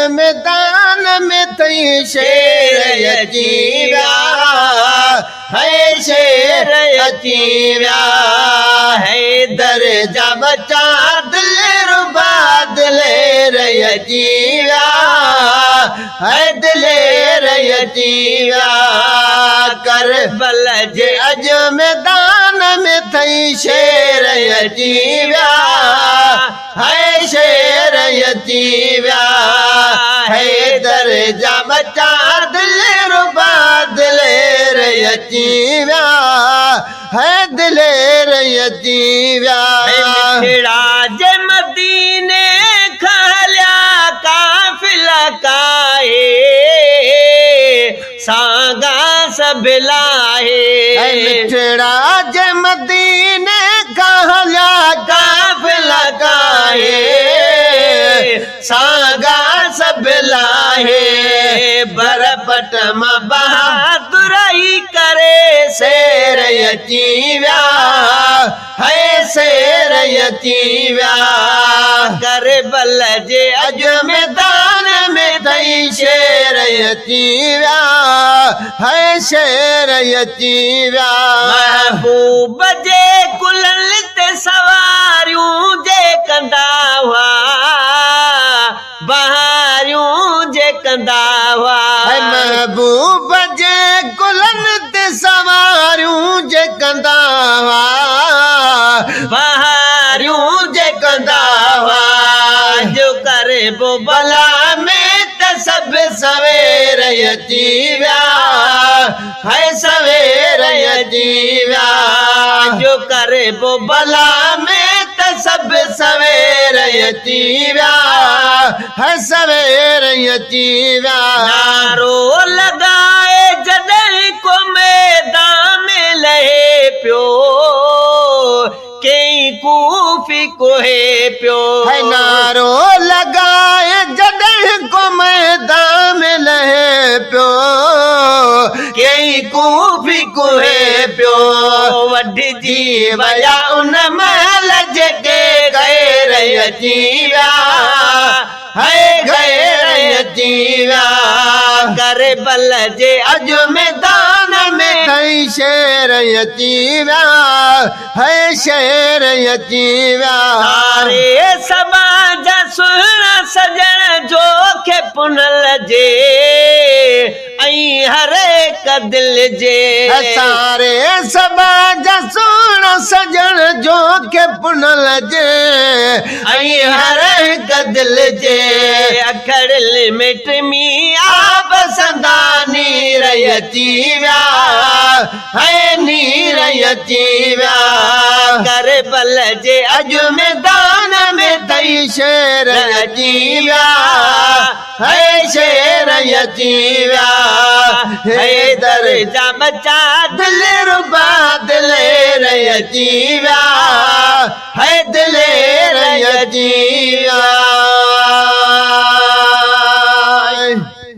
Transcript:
ميدان ۾ ٿئي شير اچي ويا، هي شير اچي ويا. حيدر جا ٻچا دلربا دلير اچي ويا، هي دلير اچي ويا. ڪربل جي اڄ ميدان ۾ ٿئي شير اچي ويا، هي شير اچي ويا. حيدر جا ٻچا دلربا دلير اچي ويا، هي دلير اچي ويا. مٺڙا جي مديني کان هليا قافلا ڪاهي، سانگا سڀ لاهي. مٺڙا جي مديني کان هليا قافلا ڪاهي، سانگا سڀ لاهي. برپٽ مان بهادرائي ڪري سير اچي ويا، هي سير اچي ويا. ڪربل جي اڄ ميدان ۾ ٿئي شير اچي ويا، هي شير اچي ويا. محبوب جي ڪلهن تي سواريون جي ڪندا هئا، بهاريون جي ڪندا هئا. محبوب جي ڪلهن تي سواريون جي ڪندا هئا، بهاريون جي ڪندا هئا. جو ڪربو بلا ۾ ته سڀ سوير اچي ويا، هي سوير اچي ويا. جو ڪربو بلا ۾ ته سڀ سوير اچي ويا، هي سوير اچي ويا. نعرو لڳائي جڏهن ڪو ميدان ۾ لهي پيو، ڪئين ڪوفي ڪوهي پيو. هي نعرو لڳائي جڏهن ڪو ميدان ۾ لهي پيو، ڪئين ڪوفي ڪوهي پيو. وڍجي ويا ان مهل جيڪي غير اچي ويا، هي غير اچي ويا. ڪربل جي اڄ ميدان ۾ ٿئي شير اچي ويا، هي شير اچي ويا. ساري سڀا جا سهڻا سڄڻ جوکي پنهل جي ۽ هر هڪ دل جي. ساري سڀا جا سهڻا سڄڻ جوکي پنهل جي ۽ هر هڪ دل جي. اکڙل ۾ ٽمي آب سندا نير اچي ويا، هي نير اچي ويا. ڪربل جي اڄ ميدان ۾ ٿئي شير اچي ويا، هي شير اچي ويا. حيدر جا ٻچا دلربا دلير اچي ويا، هي دلير اچي ويا.